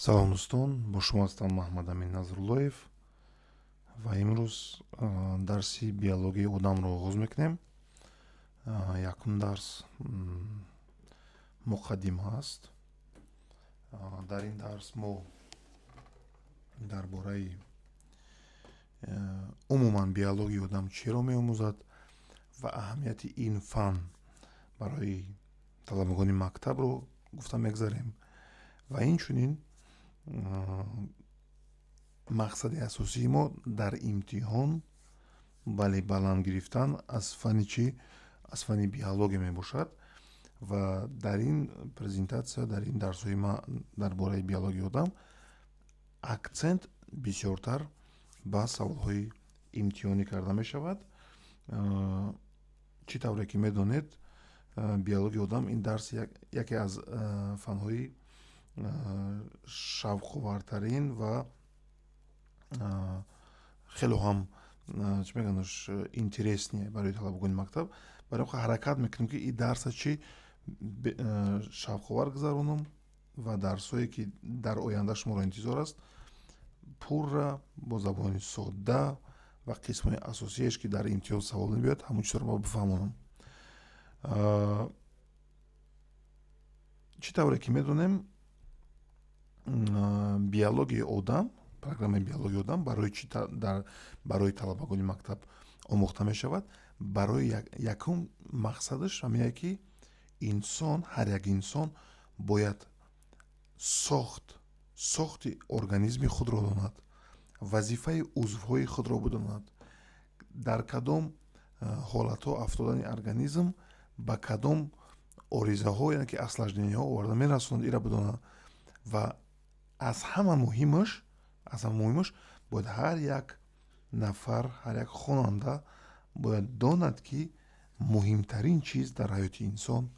Салом, дӯстон, бо шумо ҳастам Маҳмадамин Назруллоев ва имрӯз дарси биологияи одамро оғоз мекунем. Якум дарс муқаддима аст. Дар ин дарс мо дар бораи умуман биологияи одам чиро меомӯзад ва аҳамияти ин фан барои талабагони мактабро гуфта мегзарем ва инчунин мақсади асосии мо дар имтиҳон балли баланд гирифтан аз фани чӣ? Аз фани биология мебошад. Ва дар ин презентатсия, дар ин дарсҳои ма дар бораи биологияи одам акцент бисёртар ба саволҳои имтиҳонӣ карда мешавад. Чӣ тавре ки медонед, биологияи одам ин дарс яке аз фанҳои шавқовартарин ва хело ҳам, чӣ мегӯянд, интересный барои талабагони мактаб. Барои он ҳаракат мекунем, ки ин дарса чӣ шавқовар гузаронам ва дарсҳое, ки дар оянда шуморо интизор аст, пурра бо забони содда ва қисмҳои асосиеш, ки дар имтиҳон савол мебиёяд, ҳамон чизҳоро ма бифаҳмонам. Чӣ тавре ки медонем, биологияи одам, программаи биологияи одам барои чӣ барои талабагони мактаб омӯхта мешавад? Барои якум мақсадаш ҳамине, ки инсон, ҳар як инсон бояд сохти организми худро донад, вазифаи узвҳои худро бидонад, дар кадом ҳолатҳо афтодани организм ба кадом оризаҳо, яъне ки осложнения ҳо оварда мерасонад, ира бидонад. Ва аз ҳама муҳимаш, бояд ҳар як нафар, ҳар як хонанда бояд донад, ки муҳимтарин чиз дар ҳаёти инсон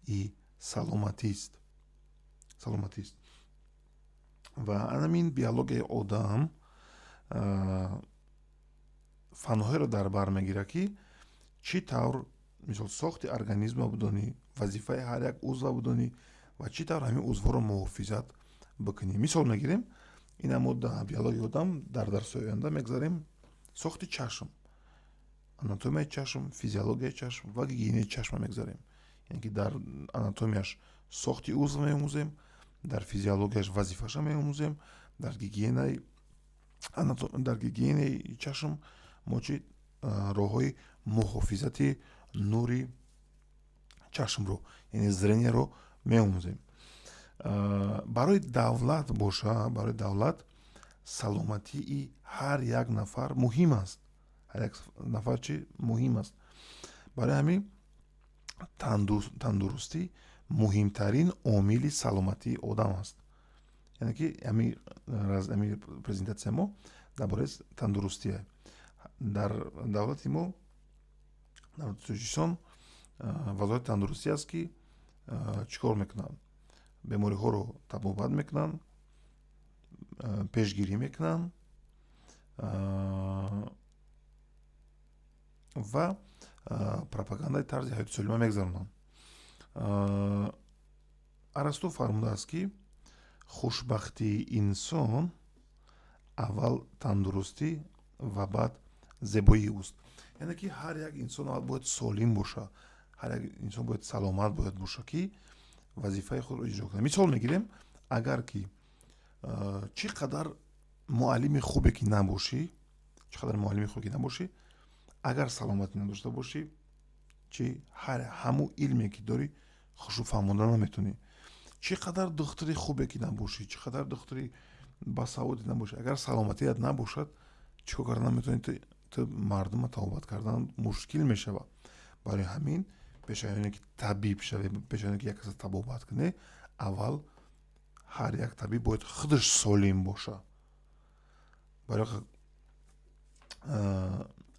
и саломатист. Ва анамин биологияи одам фанҳоеро дар бар мегирад, ки чӣ тавр, мисол, сохти организмро бидонӣ, вазифаи ҳар як узва бидонӣ ва чӣ тавр ҳамин узвҳоро муҳофизат бикунӣ. Мисол мегирем, ина мо дар биологияи одам дар дарсҳои оянда мегзарем сохти чашм, анатомияи чашм, физиологияи чашм ва гигиенаи чашмро мегзарем. Яъне ки дар анатомияш сохти узв меомӯзем, дар физиологияш вазифаша меомӯзем, дар гигиенаи чашм мо чӣ роҳҳои муҳофизати нури чашмро, яъне зрение ро меомӯзем. Барои давлат боша, барои давлат саломатии ҳар як нафар муҳим аст. Ҳар як нафар чӣ муҳим аст? Барои ҳамин тандурустӣ муҳимтарин омили саломатии одам аст. Яъне ки ҳами презентатсия мо дар бораи тандурустие. Дар давлати мо, дар Тоҷикистон, Вазорати тандурустӣ аст, ки чӣ кор мекунанд? Бемориҳоро табобат мекунанд, пешгирӣ мекунанд ва пропагандаи тарзи ҳаёти солима мегузаронанд. Арасту фармудааст, ки хушбахтии инсон аввал тандурустӣ ва баъд зебоии ӯст. Яъне ки ҳар як инсон аввал бояд солим бошад, ҳар як инсон бояд саломат бояд бошад, ки вазифаи худро иҷро кунад. Мисол мегирем, агар ки чӣ қадар муаллими хубе ки набошӣ, чӣ қадар муаллими хубе ки набошӣ, агар саломатӣ надошта бошӣ, чи ҳар ҳамун илме ки дорӣ, хушрӯ фаҳмонда наметавонӣ. Чӣ қадар духтури хубе ки набошӣ, чӣ қадар духтури басаводе набошӣ, агар саломатият набошад, чӣ кор карда наметавонӣ? Ту мардума табобат кардан мушкил мешавад. Барои ҳамин пеш аз оне ки табиб шавӣ, пеш аз оне ки як каса табобат кунӣ, аввал ҳар як табиб бояд худаш солим бошад. Барои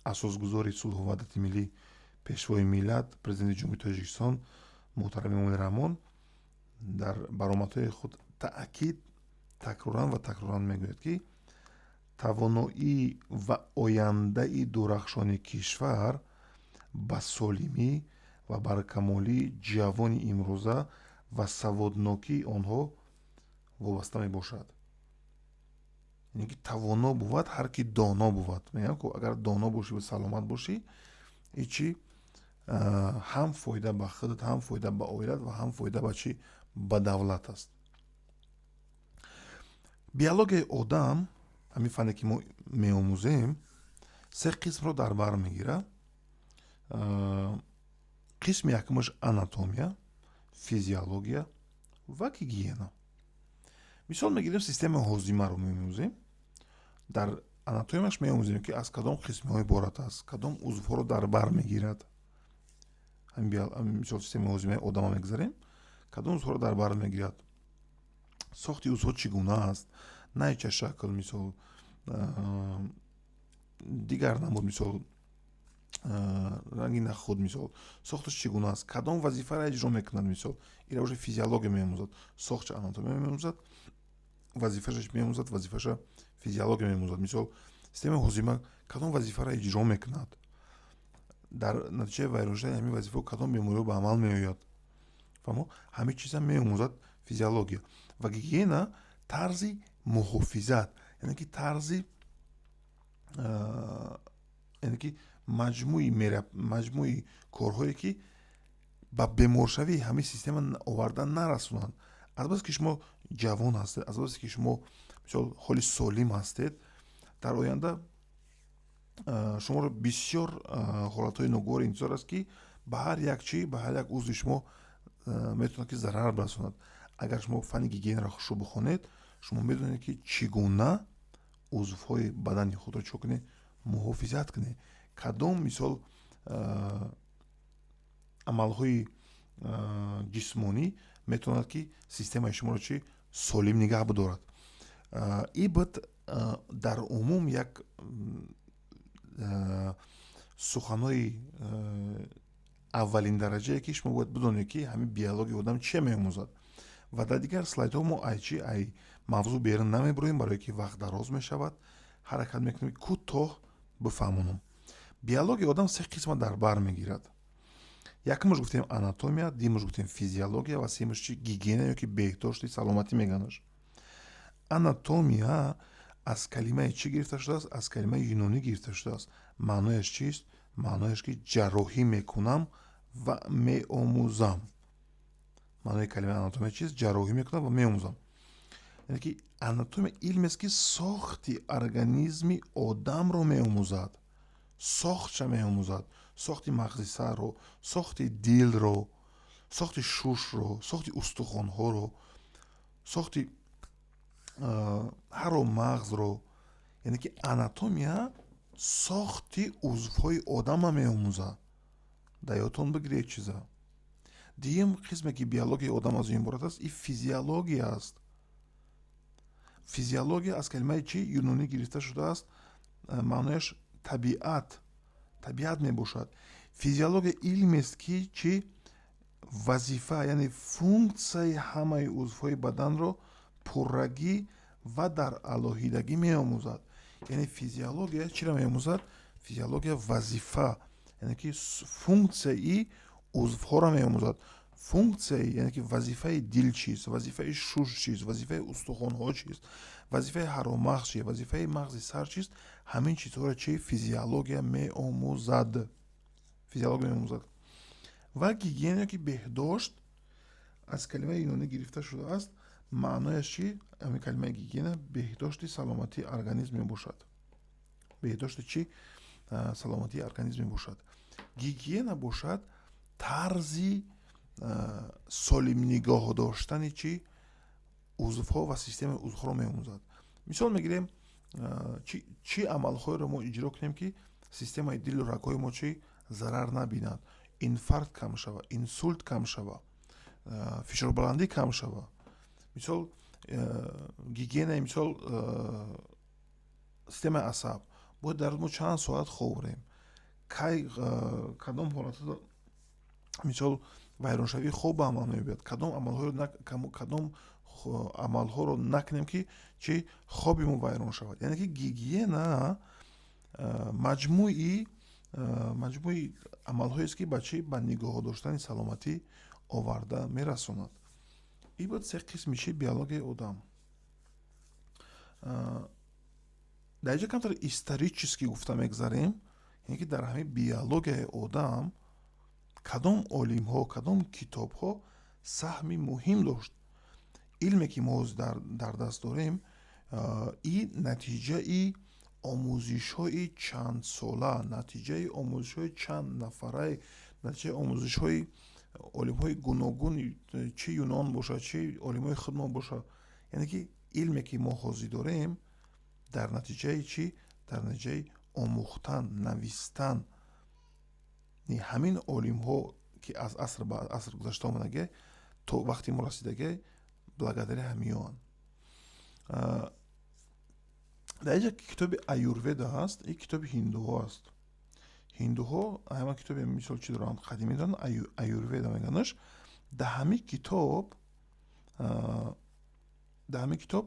асосгузори сулҳу ваҳдати миллӣ, Пешвои миллат, Президенти Ҷумҳурии Тоҷикистон муҳтарам Эмомалӣ Раҳмон дар баромадҳои худ таъкид такроран ва такроран мегӯяд, ки тавоноӣ ва ояндаи дурахшони кишвар ба солимӣ ва баркамолии ҷавони имрӯза ва саводнокии онҳо вобаста мебошад. Яъне ки тавоно бувад, ҳар ки доно бувад. Мегӯям ку, агар доно бошӣ ва саломат бошӣ, ҳечи ҳам фоида ба худат, ҳам фоида ба оилат ва ҳам фоида ба чӣ, ба давлат аст. Биологияи одам, ҳамин фане, ки мо меомӯзем, се қисмро дар бар мегирад. Қисми якумаш анатомия, физиология ва гигиена. Мисол мегирем, системаи ҳозимаро меомӯзем. Дар анатомияш меомӯзем, ки аз кадом қисмҳо иборат аст, кадом узвҳоро дар бар мегирад. Мисол, системаи ҳозимаи одама мегузарем, кадом узвҳоро дар бар мегирад, сохти узвҳо чӣ гуна аст, найча шакл, мисол, дигар намуд, мисол, ранги нахуд, мисол, сохташ чӣ гуна аст, кадом вазифаро иҷро мекунад. Мисол, ира уже физиология меомӯзад. Сохтша анатомия меомӯзад, вазифаша меомӯзад, вазифаша физиология меомӯзад. Мисол, системаи ҳозима кадом вазифаро иҷро мекунад, дар натиҷаи вайрон шудани ҳамин вазифао кадом бемориҳо ба амал меояд, фаҳмо, ҳамин чиза меомӯзад физиология. Ва гигиена тарзи муҳофизат, яъне ки тарзи, яъне ки маҷмӯи корҳое, ки ба беморшавии ҳамин система оварда нарасонанд. Азбаски шумо ҷавон ҳастед, азбаски ки шумо, мисол, ҳоли солим ҳастед, дар оянда шуморо бисёр ҳолатҳои ногувор интизор аст, ки ба ҳар як чӣ, ба ҳар як узви шумо метавонад, ки зарар расонад. Агар шумо фанни гигиенаро хушрӯ бихонед, шумо медонед, ки чӣ гуна узвҳои бадани худро чӣ кунед, муҳофизат кунед, кадом, мисол, амалҳои ҷисмонӣ метавонад, ки системаи шуморо чӣ, солим нигаҳ бидорад. И буд дар умум як суханҳои аввалин дараҷае, ки шумо бояд бидонед, ки ҳамин биологияи одам чие меомӯзад. Ва дар дигар слайдҳо мо ай чи, ай мавзӯъ берун намебироем, барое ки вақт дароз мешавад. Ҳаракат мекунем кӯтоҳ бифаҳмонам. Биологияи одам се қисма дар бар мегирад. Якумаш гуфтем анатомия, дуюмаш гуфтем физиология ва сеюмаш чи, гигиена ё ки беҳдошти саломатӣ меганаш. Анатомия аз калимаи чӣ гирифта шудааст? Аз калимаи юнонӣ гирифта шудааст. Маънояш чист? Маънояш, ки ҷарроҳӣ мекунам ва меомӯзам. Маънои калимаи анатомия чист? Ҷарроҳӣ мекунам ва меомӯзам. Яъне ки анатомия илмест, ки сохти организми одамро меомӯзад, сохтша меомӯзад: сохти мағзи сарро, сохти дилро, сохти шушро, сохти устухонҳоро, сохти ҳаро мағзро. Яъне ки анатомия сохти узвҳои одама меомӯзад. Дар ёдтон бигиред чиза. Дуюм қисме, ки биологияи одам аз он иборат аст, и физиология аст. Физиология аз калимаи чӣ, юнонӣ гирифта шудааст. Маънояш табиат, табиат мебошад. Физиология илмест, ки чӣ, вазифа, яъне функсияи ҳамаи узвҳои баданро пуррагӣ ва дар алоҳидагӣ меомӯзад. Яъне физиология чиро меомӯзад? Физиология вазифа, яъне ки функсияи узвҳоро меомӯзад. Функсияи, яъне ки вазифаи дил чист, вазифаи шуш чист, вазифаи устухонҳо чист, вазифаи ҳаромағз чист, вазифаи мағзи сар чист. Ҳамин чизҳоро чи, физиология меомӯзад, физиология меомӯзад. Ва гигиена ки беҳдошт аз калимаи юнонӣ гирифта шудааст. Маънояш чи? Ҳамин калимаи гигиена беҳдошти саломатии организм мебошад. Беҳдошти чӣ, саломатии организм мебошад. Гигиена бошад тарзи солим нигоҳ доштани чӣ, узвҳо ва системаи узвҳоро меомӯзад. Мисол мегирем, чӣ амалҳоеро мо иҷро кунем, ки системаи дилу рагҳои мо чӣ, зарар набинад, инфаркт кам шава, инсулт кам шава, фишорбаландӣ кам шава. Мисол, гигиенаи, мисол, системаи асаб: бояд дар рӯз мо чанд соат хобрем, кай, кадом ҳолатҳо, мисол, вайроншавии хоб ба амал меояд, кадом амалҳоро накунем, ки чӣ, хоби мо вайрон шавад. Яъне ки гигиена маҷмӯи амалҳоест, ки ба чӣ, ба нигоҳ доштани саломатӣ оварда мерасонад. Ин буд се қисми чи, биологияи одам. Дар инҷа камтар исторически гуфта мегзарем, яъне ки дар ҳамин биологияи одам кадом олимҳо, кадом китобҳо саҳми муҳим дошт. Илме, ки мо ҳозир дар даст дорем, и натиҷаи омӯзишҳои чандсола, натиҷаи омӯзишҳои чанд нафараи, натиҷаи омӯзишҳои олимҳои гуногун, чи юнон бошад, чи олимҳои худмон бошад. Яъне ки илме, ки мо ҳозир дорем, дар натиҷаи чӣ? Дар натиҷаи омӯхтан, навистан ҳамин олимҳо, ки аз аср ба аср гузашта омадаге, то вақти мо расидаге, благодаря ҳамиён. Дар инҷа китоби Аюрведа ҳаст, ин китоби ҳиндуҳо аст. Ҳиндуҳо ҳама китоби, мисол, чӣ доранд, қадимӣ доранд, Аюрведа меганаш. Дар ҳамин китоб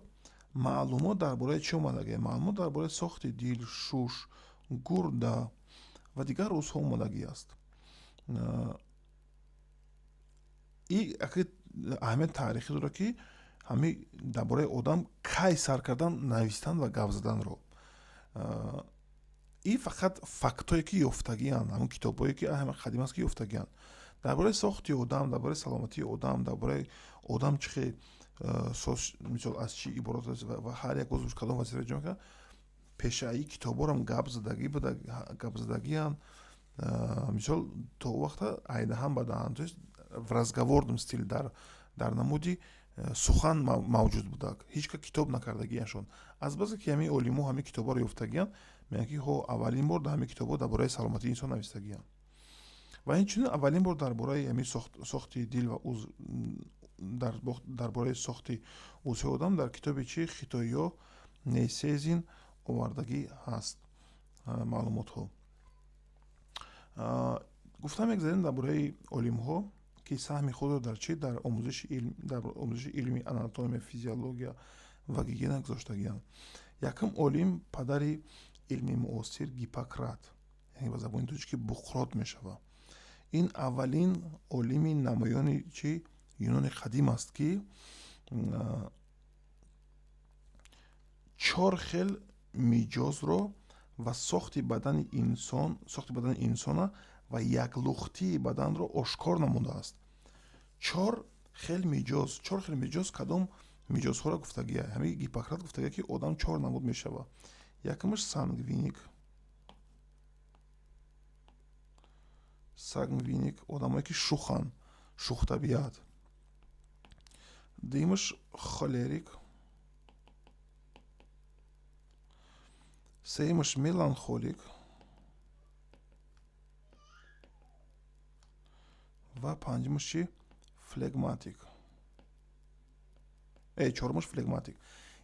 маълумот дар бораи чӣ омадагӣ? Маълумот дар бораи сохти дил, шуш, гурда ва дигар узвҳо омадагӣ аст. И аҳамияти таърихӣ дорад, ки ҳамин дар бораи одам кай сар кардан навистан ва гап заданро. И фақат фактҳое, ки ёфтагианд, ҳамон китобҳое, ки ҳама қадим аст, ки ёфтагианд дар бораи сохти одам, дар бораи саломатии одам, дар бораи одам чӣ хел мисол, аз чӣ иборат аст ва ҳар як узвш кадом вазифа иҷро мекунад. Пешаи китобҳорам гап задагӣ буда, гап задагианд. Мисол, то вақта айдаҳан ба даҳан, то есть в разговорном стиле, дар намуди сухан мавҷуд будак, ҳеҷ ка китоб накардагиашон. Аз басе ки ҳамин олимҳо ҳамин китобҳоро ёфтагианд, мегӯянд, ки ҳо, аввалин бор дар ҳамин китобҳо дар бораи саломатии инсон навистагианд. Ва инчунин аввалин бор дар бораи ҳамин сохти дил ва дар бораи сохти узвҳои одам дар китоби чи хитоиё Несезин овардагӣ ҳаст маълумотҳо. Гуфта мегзарем дар бораи олимҳо, ки саҳми худро дар чӣ, дар омӯзиши илм, дар омӯзиши илми анатомия, физиология ва гигиена гузоштагианд. Якум олим, падари илми муосир, Гиппократ, яъне ба забони тоҷикӣ Буқрот мешавад. Ин аввалин олими намоёни чи Юнони қадим аст, ки чор хел миҷозро ва сохти бадани инсон, сохти бадани инсона ва яклухтии баданро ошкор намудааст. Чор хел миҷоз, чор хел миҷоз, кадом миҷозҳоро гуфтагия ҳамин Гиппократ? Гуфтагия, ки одам чор намуд мешавад. Якумаш сангвиник. Сангвиник одамое, ки шуханд, шухтабиат. Дуюмаш холерик, сеюмаш меланхолик ва панҷумаш чи, флегматик, чорумаш флегматик.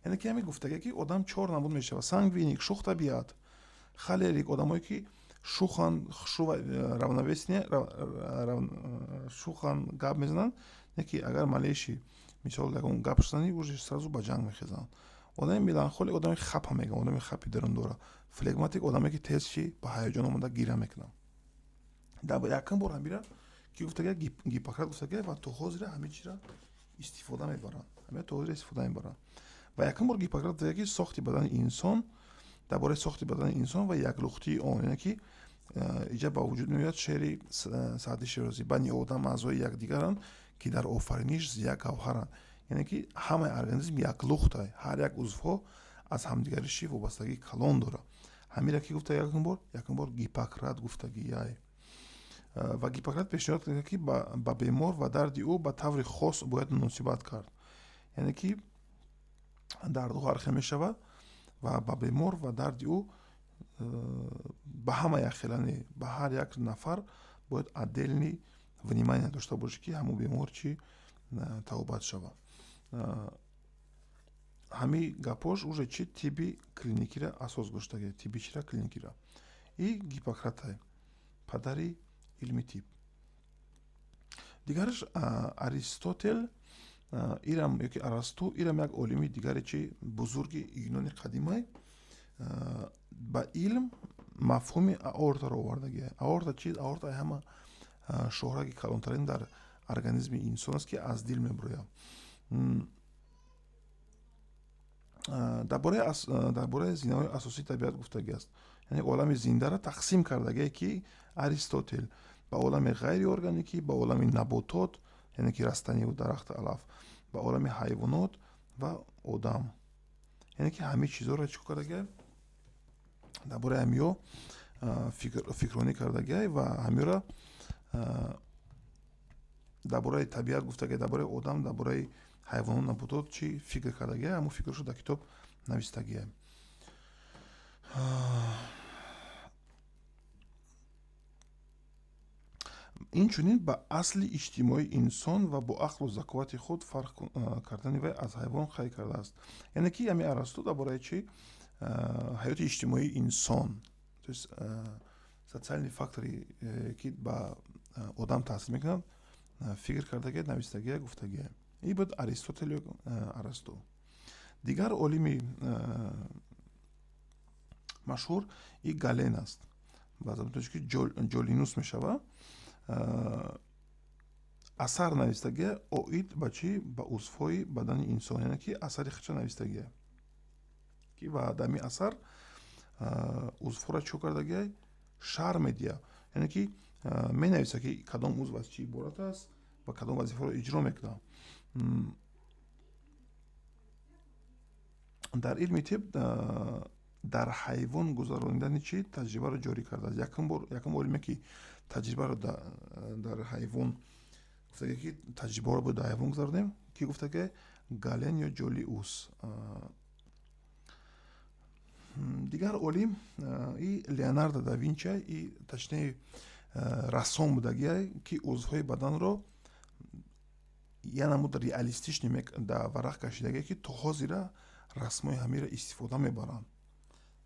Яъне ки ҳамин гуфтагия, ки одам чор намуд мешавад: сангвиник, шухтабиат, холерик, одамое, ки шухан, равновесие, шухан, гап мезананд, не ки агар малейший, мисол, ягон гап занӣ, уже сразу ба ҷанг мехезанд. Одами меланхолик, одами хапа мегӯям, одами хапи дарун дора. Флегматик, одаме, ки тез чи ба ҳаяҷон омада гира мекунад. Дар якум бор ҳамира ки гуфтагия? Гиппократ гуфтагия ва то ҳозира ҳамин чизра истифода мебаранд, ҳамира то ҳозира истифода мебаранд. Ва якум бор Гиппократ гуфтагия, ки сохти бадани инсон, дар бораи сохти бадани инсон ва яклухтии он. Яъне ки иҷа ба вуҷуд меояд шеъри Саъди Шерозӣ: «Бани одам аъзои якдигаранд, ки дар офариниш зи як гавҳаранд». Яъне ки ҳамаи организм яклухтай, ҳар як узвҳо аз ҳамдигариши вобастагии калон дорад. Ҳамира ки гуфта якум бор? Якум бор Гиппократ гуфтагияй. Ва Гиппократ пешниҳод кард, ки ба бемор ва дарди ӯ ба таври хос бояд муносибат кард. Яъне ки дардҳо ҳархел мешавад ва ба бемор ва дарди ӯ ба ҳама якхела не, ба ҳар як нафар бояд отдельный внимание дошта бошӣ, ки ҳамон бемор чӣ табобат шавад. Ҳамин гапҳош уже чи тибби клиникиро асос гузоштагия, тибби чира, клиникира. И Гиппократай, падари илми тиб. Дигараш Аристотел, ирам ёки Арасту, ирам як олими дигаре чи бузурги Юнони қадимай. Ба илм мафҳуми аортаро овардагия. Аорта чи? Аорта ҳама шоҳраги калонтарин дар организми инсон аст, ки аз дил мебурояд. Дар бораи зинаҳои асосии табиат гуфтагиаст, яъне олами зиндаро тақсим кардагие, ки Аристотел ба олами ғайриорганикӣ, ба олами наботот, яъне ки растаниву дарахту алаф, ба олами ҳайвонот ва одам. Яъне ки ҳамаи чизҳоро чӣ кардагия, дар бораи ҳамиҳо фикронӣ кардагия ва ҳамиҳоро дар бораи табиат гуфтагия, дар бораи одам, дар бораи ҳайвонот, наботот чӣ фикр кардагия, ҳамон фикршо дар китоб навистагия. Инчунин ба асли иҷтимоии инсон ва бо ақлу заковати худ фарқ кардани вай аз ҳайвон қайд кардааст. Яъне ки ҳами Арасту дар бораи чӣ, ҳаёти иҷтимоии инсон, то есть социальный фактори, ки ба одам таъсир мекунад, фикр кардагия, навистагия, гуфтагия. Ин буд Аристотел ё Арасту. Дигар олими машҳур и Гален аст, ба забони тоҷикӣ Ҷолинус мешавад. Асар навистагия оид ба чӣ? Ба узвҳои бадани инсон, яъне ки асари худша навистагия, ки ва дар ин асар узвҳоро чӣ кардагия, шарҳ медиҳад, яъне ки менависад, ки кадом узв аз чӣ иборат аст ва кадом вазифаро иҷро мекунад. Дар илми тиб дар ҳайвон гузаронидани чӣ таҷрибаро ҷорӣ кардааст. Якум бор, якум олиме, ки таҷрибаро дар ҳайвон гуфтагия, ки таҷрибаро бояд дар ҳайвон гузаронем, ки гуфтагия? Гален ё Ҷолиус. Дигар олим и Леонардо да Винчи, и точнее рассом будагия, ки узвҳои баданро я намуд реалистичный дар варақ кашидагия, ки то ҳозира расмҳои ҳамиро истифода мебаранд.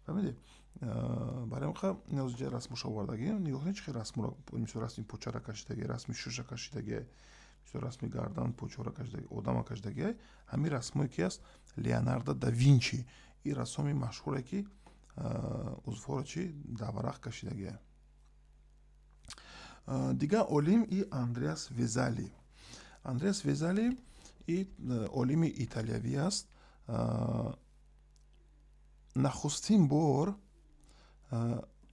Фаҳмидед? Барои ҳамин ин расмоша овардагием. Нигоҳ кунед, чӣ хел расмро, мисол, расми почара кашидагия, расми шуша кашидагия, мисол, расми гардан, почора кашидагия, одама кашидагия. Ҳамин расмое ки аст, Леонардо да Винчи, ин рассоми машҳуре, ки узвҳоро чӣ дар варақ кашидагия. Дигар олим и Андреас Везали. Андреас Везали и олими италиявӣ аст. Нахустин бор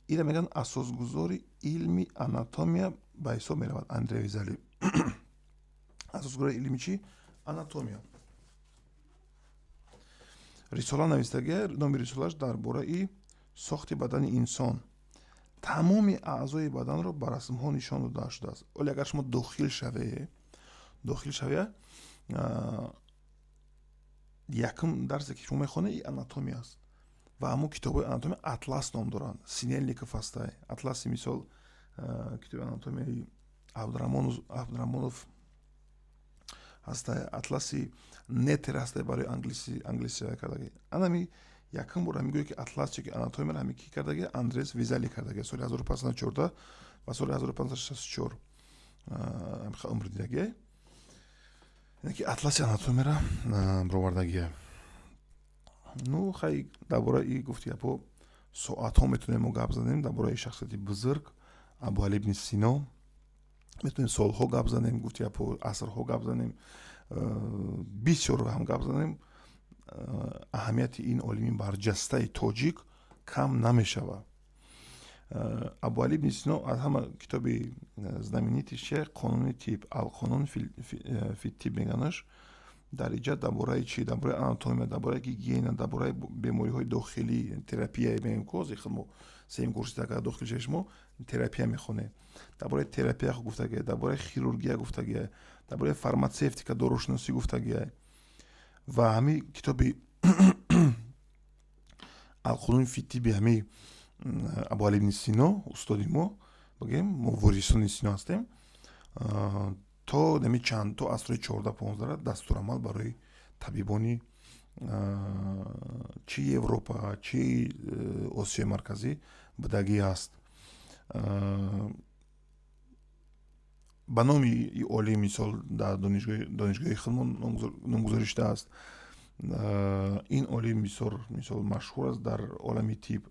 ира мегӯянд, асосгузори илми анатомия ба ҳисоб меравад. Андреа Везали асосгузори илми чӣ? Анатомия. Рисола навистагия, номи рисолааш дар бораи сохти бадани инсон. Тамоми аъзои баданро ба расмҳо нишон дода шудааст. Оле агар шумо дохил шаве, якум дарсе, ки шумо мехонед, и анатомия аст ва ҳамон китобҳои анатомия атлас ном доранд. Синельников ҳастай атласи, мисол, китоби анатомияи Абдурамонов ҳастай, атласи Нетер ҳастай барои англиси кардаги. Анами якум бор ҳами гӯё ки атлас ки анатомияро ҳами ки кардаги? Андрес Визали кардаги соли 1514 ва соли 1564 умр дидаги, яъне ки атласи анатомияро бировардагия. Ну хай, дар бораи гуфти гапҳо соатҳо метавонем мо гап занем. Дар бораи шахсияти бузург Абуали ибни Сино метавонем солҳо гап занем, гуфти гапҳо, асрҳо гап занем, бисёр ҳам гап занем, аҳамияти ин олими барҷастаи тоҷик кам намешавад. Абуали ибни Сино аз ҳама китоби знаменитыйш че? Қонуни тиб, Алқонун фи тиб меганаш. Дар иҷа дар бораи чӣ? Дар бораи анатомия, дар бораи гигиена, дар бораи бемориҳои дохилӣ, терапия мегӯем ко ҳозир мо сеюм курси агар дохил шавед, шумо терапия мехонед. Дар бораи терапия гуфтагия, дар бораи хирургия гуфтагия, дар бораи фармацевтика, дорушиносӣ гуфтагия. Ва ҳамин китоби Алқонуни фи тиби ҳами Абуали ибни Сино, устоди мо бигем, мо ворисони Сино ҳастем, то нами чанд, то асри 14-15 дастурамал барои табибони чи Европа, чи Осиёи Марказӣ будагӣ аст. Ба номи олим, мисол, дар донишгоҳи худмон номгузорӣ шудааст. Ин олим бисёр, мисол, машҳур аст дар олами тиб,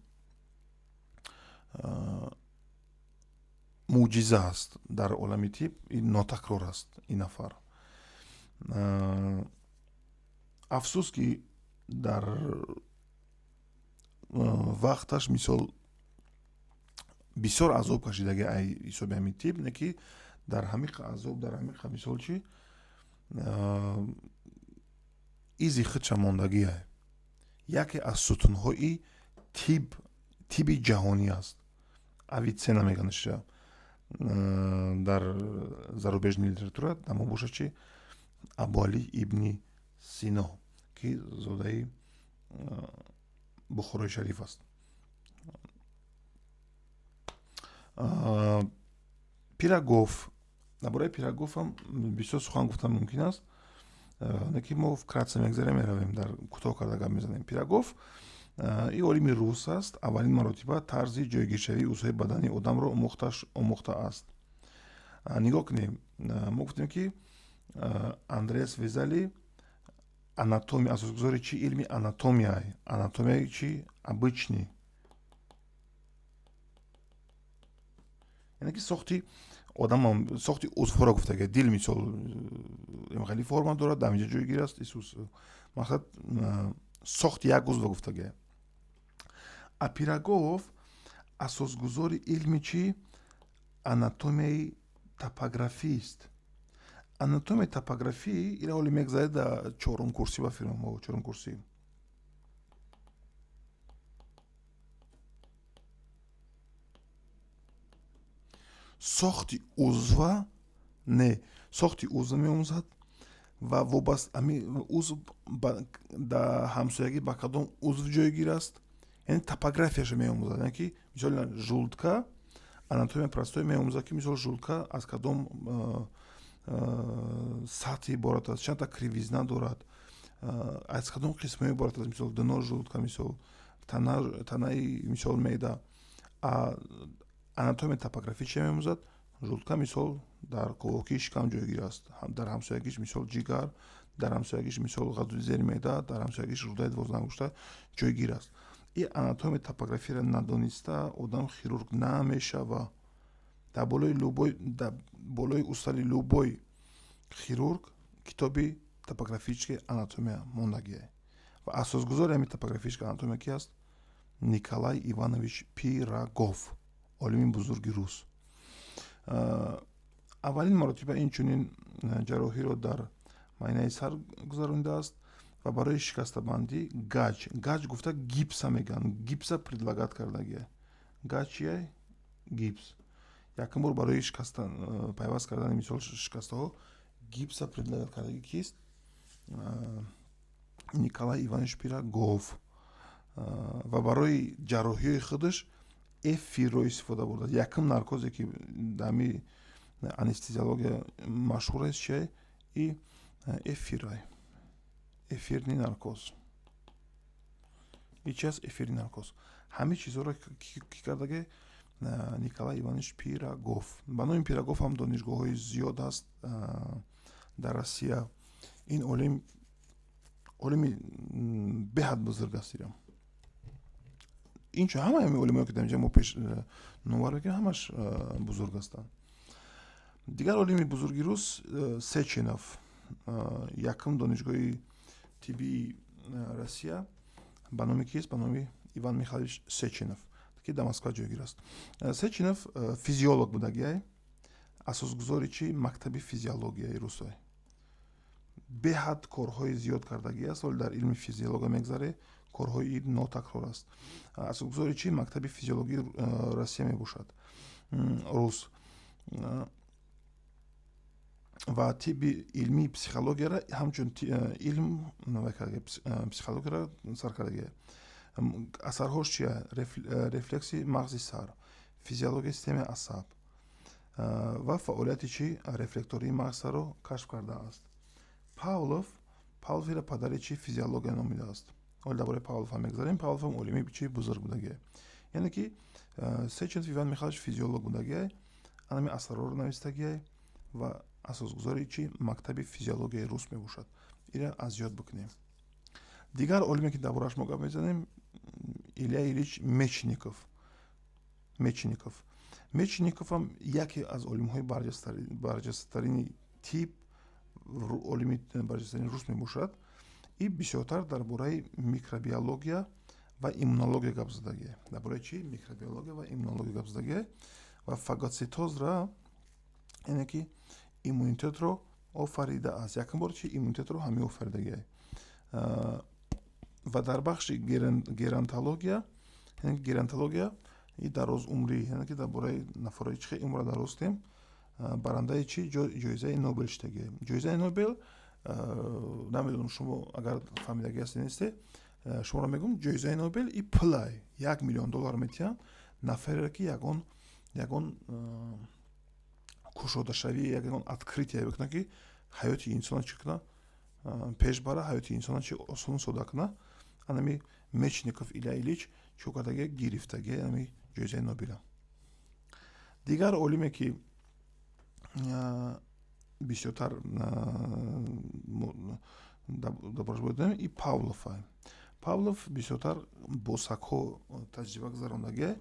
мӯъҷиза аст дар олами тиб, ин нотакрор аст ин нафар. Афсӯс, ки Дар вақташ, мисол, бисёр азоб кашидаги ай ҳисоби ҳамин тиб, не ки дар ҳамиқа азоб, дар ҳамиқа, мисол, чи изи худша мондагиай. Яке аз сутунҳои тиби ҷаҳонӣ аст. Авицена меганашиша дар зарубежный литература. Дамо бошад чи? Абуалӣ ибни Сино, ки зодаи Бухорои Шариф аст. Пирогов. Дар бораи Пирогов ҳам бисёр сухан гуфтан мумкин аст, не ки мо вкратце мегзарем, меравем, дар кӯтоҳ карда гап мезанем. Пирогов и олими рус аст. Аввалин маротиба тарзи ҷойгиршавии узвҳои бадани одамро омӯхтааст. Нигоҳ кунем, мо гуфтем, ки Андреас Везали анатомия, асосгузори чи? Илми анатомия. Анатомияи чи? Обычный, яъне ки сохти одам, сохти узвҳоро гуфтага. Дил, мисол, хеле форма дорад, дар инҷа ҷойгир аст. Исус, мақсад, сохти як узва гуфтага. А Пирогов асосгузори илми чи? Анатомияи топографист. Анатомияи топографӣ ира ҳоли мегзаред дар чорум курсӣ, ба фирма, чорум курсӣ. Сохти узва, не, сохти узва меомӯзад ва вобаст ами узв дар ҳамсоягӣ ба кадом узв ҷойгир аст, яъне топографияшо меомӯзад. Яъне ки, мисол, желудка, анатомия простой меомӯзад, ки, мисол, желудка аз кадом сатҳи иборат аст, чандта кривизна дорад, аз кадом қисмҳо иборат аст, мисол, дно желудка, мисол, танаи, мисол, меъда. Анатомия топографӣ чи меомӯзад? Желудка, мисол, дар ковокии шикам ҷойгир аст, дар ҳамсоягиш, мисол, ҷигар, дар ҳамсоягиш, мисол, ғадуди зери меъда, дар ҳамсоягиш рӯдаи 12-ангушта ҷойгир аст. И анатомия топографияро надониста одам хирург намешава. Дар болои любой, дар болои устали любой хирург китоби топографическая анатомия мондагиа. Ва асосгузори ҳамин топографическая анатомия ки аст? Николай Иванович Пирогов, олими бузурги рус. Аввалин маротиба инчунин ҷарроҳиро дар майнаи сар гузаронидааст ва барои шикастабандӣ гач, гач гуфта гипса мегӯянд, гипса предлагать кардагия. Гач чия? Гипс. Якум бор барои шикаста пайваст кардани, мисол, шикастаҳо гипса предлагать кардаги кист? Николай Иванович Пирогов. Ва барои ҷарроҳиҳои худаш эфирро истифода бурдааст. Якум наркозе, ки дар ҳами анестезиология машҳур аст, чия? И эфирай, эфирный наркоз. И чи аст эфирный наркоз? Ҳамин чизҳоро ки кардаги? Николай Иванович Пирогов. Ба номи Пирогов ҳам донишгоҳҳои зиёд аст дар Россия. Ин олим олими беҳад бузург аст. Ирам инчо ҳамаи ҳамин олимое, ки дар инҷа мо пеш номбар мекунем, ҳамаш бузург ҳастанд. Дигар олими бузурги рус Сеченов. Якум донишгоҳи тиббии Россия ба номи кист? Ба номи Иван Михайлович Сеченов, ки дар Москва ҷойгир аст. Сеченов физиолог будагиай, асосгузори чи? Мактаби физиологияи русой. Беҳад корҳои зиёд кардагӣ аст. Ҳоли дар илми физиология мегзаре, корҳои нотакрор аст. Асосгузори чи? Мактаби физиологии Россия мебошад, рус. Ва тибби илмии психологияра ҳамчун илм психологияра сар кардагия. Асарҳош чия? Рефлекси мағзи сар, физиологияи системаи асаб ва фаъолияти чи? Рефлектории мағзи сарро кашф кардааст. Павлов. Павловира падари чи? Физиология номидааст. Ҳоли дар бораи Павлов ҳам мегзарем. Павлов ҳам олими чи? Бузург будагия. Яъне ки Сеченов Иван Михайлович физиолог будагия, анами асарҳоро навистагия ва асосгузори чи? Мактаби физиологияи рус мебошад. Ира аз ёд бикунем. Дигар олиме, ки дар борааш мо гап мезанем, Илья Ильич Мечников. Мечников, Мечников ҳам яке аз олимҳои барҷастатарини тиб, олими барҷастатарини рус мебошад. И бисёртар дар бораи микробиология ва иммунология гап задагия. Дар бораи чӣ? Микробиология ва иммунология гап задагия ва фагоцитозра, яъне ки иммунитетро офаридааст. Якум бор чи иммунитетро ҳамин офаридагия. Ва дар бахши геронтология, яъне геронтология и дарозумрӣ, яъне ки дар бораи нафарои чӣ хел умра дароз кунем, барандаи чӣ ҷоизаи Нобел шудагия. Ҷоизаи Нобел, намедонам, шумо агар фаҳмидагӣ ҳастед, несте, шуморо мегӯм: ҷоизаи Нобел и пулай, 1 миллион доллар метиҳанд нафареро, ки ягон кушодашавӣ, ягон открытие бикунад, ки ҳаёти инсона чӣ кунад, пеш бара, ҳаёти инсона чи осону сода кунад. Анами Мечников Илья Ильич чӣ кардагия, гирифтагия ами ҷоизаи Нобела. Дигар олиме, ки бисёртар дар бораш бояд донем, и Павлов. Павлов бисёртар бо сагҳо таҷриба гузарондагия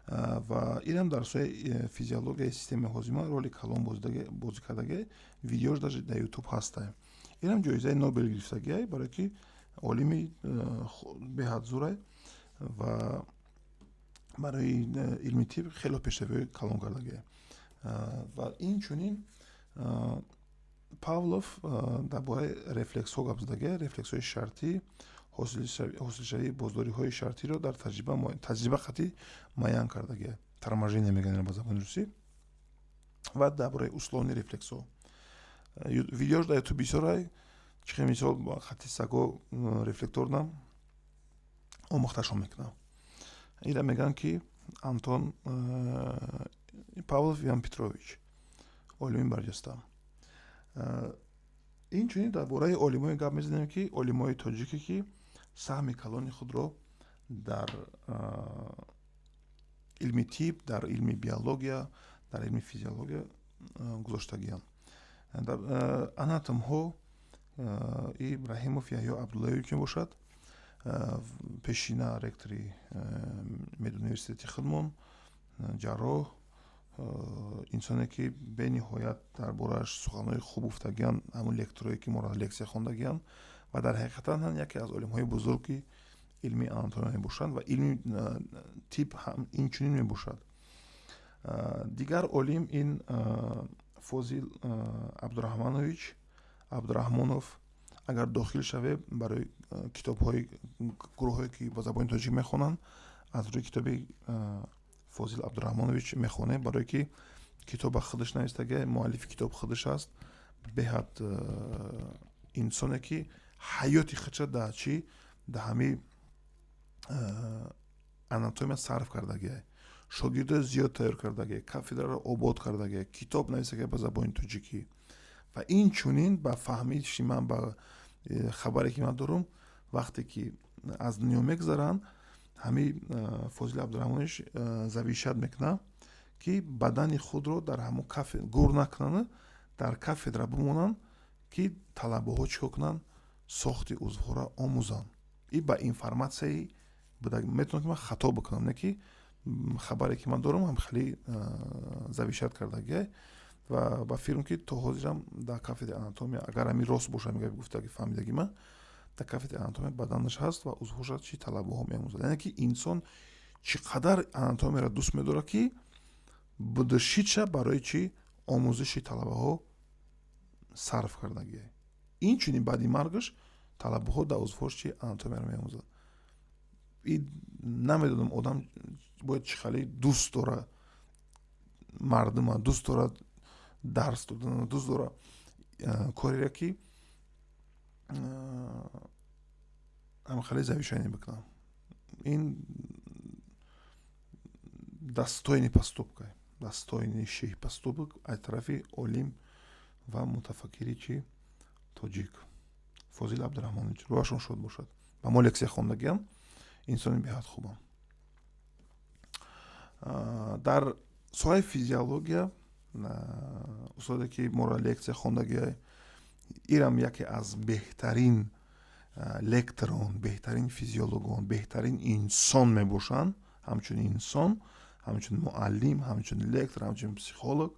ва инам дар соҳаи физиологияи системаи ҳозима роли калон бозӣ кардагия. Видеош даже дар Ютуб ҳаста. Инам ҷоизаи Нобел гирифтагия, барое ки олими беҳад зурай ва барои илми тиб хело пешравиҳои калон кардагия. Ва инчунин Павлов дар бораи рефлексҳо гап задагия, рефлексҳои шартӣ, ҳосилшавии боздориҳои шартиро дар таҷриба қатъӣ муайян кардагия, торможение мегӯянд ба забони русӣ, ва дар бораи условный рефлексҳо видеош дар Ютуб бисёрай, чӣ хел мисол хати саго рефлекторно омӯхташон мекунам. Ира мегӯянд, ки Антон Павлов Иван Петрович, олими барҷаста. Инчунин дар бораи олимое гап мезанем, ки олимои тоҷике, ки саҳми калони худро дар илми тиб, дар илми биология, дар илми физиология гузоштагианд. Анатомҳо Ибраҳимов Яҳё Абдуллаевич мебошад, пешина ректори медуниверситети худмон, ҷарроҳ, инсоне, ки бениҳоят дар борааш суханҳои хуб гуфтагианд ҳамун лекторое, ки моро лексия хондагианд, ва дар ҳақиқатан ҳам яке аз олимҳои бузурги илми анатомия мебошанд ва илми тиб ҳам инчунин мебошад. Дигар олим ин Фозил Абдураҳманович Абдураҳмонов. Агар дохил шавем барои китобҳои гурӯҳое, ки ба забони тоҷик мехонанд, аз рӯи китоби Фозил Абдураҳмонович мехонем, барое ки китоба худаш навистагия, муаллифи китоб худаш аст. Беҳад инсоне, ки ҳаёти худша дар чӣ, дар ҳамин анатомия сарф кардагия, шогирдои зиёд тайёр кардагия, кафедраро обод кардагия, китоб нависагия ба забони тоҷикӣ. Ва инчунин, ба фаҳмиши ман, ба хабаре, ки ман дорам, вақте ки аз дунё мегузаранд, ҳамин Фозил Абдураҳмонович завещать мекунад, ки бадани худро дар ҳамон гур накунанд, дар кафедра бимонанд, ки талабаҳо чӣ кор кунанд, сохти узвҳоро омӯзанд. И ба информатсияи буда, метавонам, ки ман хато бикунам, не ки хабаре, ки ман дорам, ҳам хеле завещать кардагия. Ва ба фикрам, ки то ҳозирам дар кафедраи анатомия, агар ҳамин рост боша, мега гуфтаги, фаҳмидаги ман, дар кафедраи анатомия баданаш ҳаст ва узвҳоша чи талабаҳо меомӯзад. Яъне ки инсон чӣ қадар анатомияро дӯст медорад, ки будушидша барои чӣ омӯзиши талабаҳо сарф кардагия. Инчунин баъди маргаш талабаҳо дар узвҳош чи анатомияро меомӯзад. И намедонам, одам бояд чӣ хеле дӯст дора мардума, дӯст дорад дарс додана, дӯст дора кореро, ки ҳам хеле завещание бикунам. Ин достойный поступка, достойнейший поступок аз тарафи олим ва мутафаккири чи тоҷик Фозил Абдураҳмонович. Рӯҳашон шод бошад. Ба мо лексия хондагиам, инсони беҳад хубам. Дар соҳаи физиология устоде, ки моро лексия хондагия, ирам яке аз беҳтарин лекторон, беҳтарин физиологон, беҳтарин инсон мебошанд, ҳамчун инсон, ҳамчун муаллим, ҳамчун лектор, ҳамчун психолог,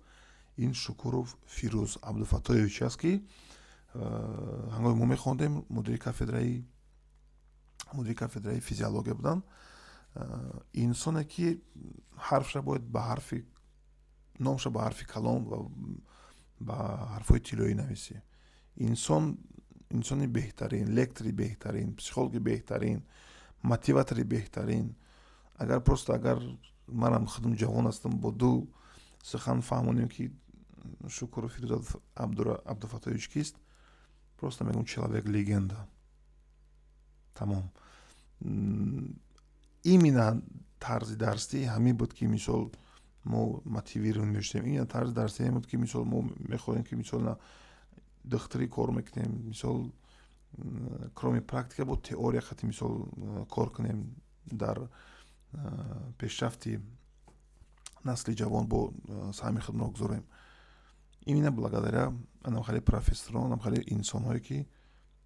ин Шукуров Фирӯз Абдуфаттоевич аст, ки Ҳангоми мо мехондем, мудири кафедраи физиология буданд. Инсоне ки ҳарфша бояд ба ҳарфи, номша ба ҳарфи калон ва ба ҳарфҳои тиллоӣ нависӣ. Инсон, инсони беҳтарин, лектори беҳтарин, психологи беҳтарин, мотиватори беҳтарин. Агар просто, агар манам худам ҷавон ҳастам, бо ду сухан фаҳмонем, ки Шукуров Фирӯз Абдуфаттоевич кист, просто мегӯм: человек легенда, тамом. Именно тарзи дарсӣ ҳамин буд, ки мисол мо мотивирован мешудем. Именно тарзи дарсӣ ҳамин буд, ки мисол мо мехоҳем, ки мисол на духтурӣ кор мекунем, мисол, кроме практика бо теория хати мисол кор кунем, дар пешрафти насли ҷавон бо саҳми худро гузорем. Именно благодаря анам хеле профессорон, анам хеле инсонҳое, ки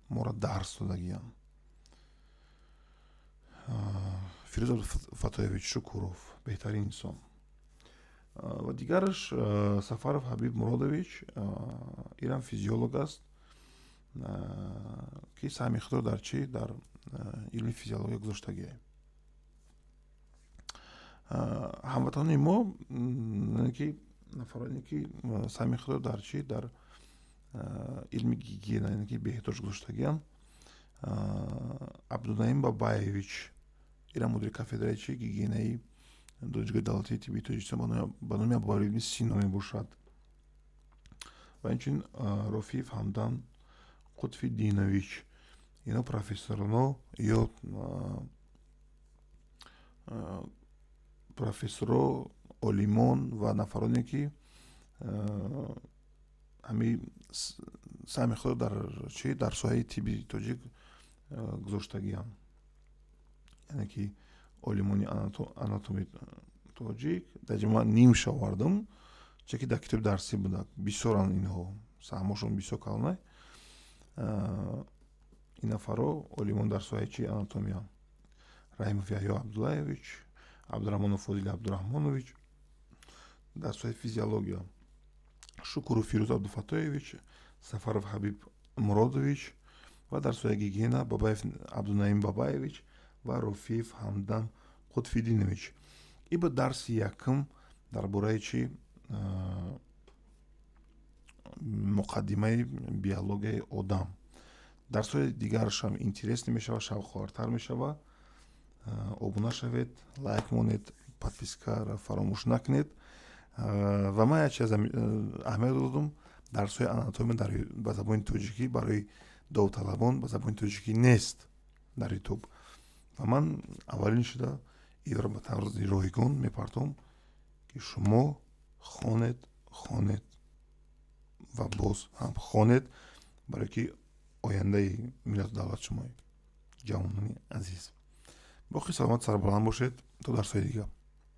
моро дарс додагиянд. Фирӯз Абдуфаттоевич Шукуров беҳтарин инсон. Ва дигараш Сафаров Ҳабиб Муродович, инам физиолог аст, ки саҳми худро дар чӣ, дар илми физиология гузоштагиа. Ҳамватанони мо, ки нафароне ки саҳми худро дар чӣ, дар илми гигиена, яъне ки беҳдошт гузоштагианд: Абдунаим Бабаевич, ира мудири кафедраи чи, гигиенаи Донишгоҳи давлатии тиббии Тоҷикистон ба номи Абуалӣ ибни Сино мебошад, ва инчунин Рофиев Ҳамдам Қутфиддинович. Ино профессорно ё профессоро, олимон ва нафароне, ки ҳами саҳми худро дар чи, дар соҳаи тибби тоҷик гузоштагианд, яъне ки олимони анатомии тоҷик. Дар ҷа ман нимша овардам, чунки дар китоби дарсӣ буда. Бисёранд инҳо, саҳмошон бисёр калона. Ин нафарро олимон дар соҳаи чи, анатомия: Раҳимов Яҳё Абдуллаевич, Абдураҳмонов Фозил Абдураҳмонович. Дар соҳаи физиология Шукуров Фирӯз Абдуфаттоевич, Сафаров Ҳабиб Муродович ва дар соҳаи гигиена Бабаев Абдунаим Бабаевич ва Рофиев Ҳамдам Қутфиддинович. И буд дарси якум дар бораи чи, муқаддимаи биологияи одам. Дарсҳои дигарашам интересный мешавад, шавқовартар мешавад. Обуна шавед, лайк монед, подпискаро фаромӯш накунед. Ва ман як чиз аҳамият додам: дарсҳои анатомия ба забони тоҷикӣ барои довталабон ба забони тоҷикӣ нест дар Ютуб, ва ман аввалин шуда инро ба тарзи ройгон мепартом, ки шумо хонед, хонед ва боз ҳам хонед, барое ки ояндаи миллату давлат шумоед, ҷавонони азиз. Боқӣ саломат, сарбаланд бошед, то дарсҳои дигар.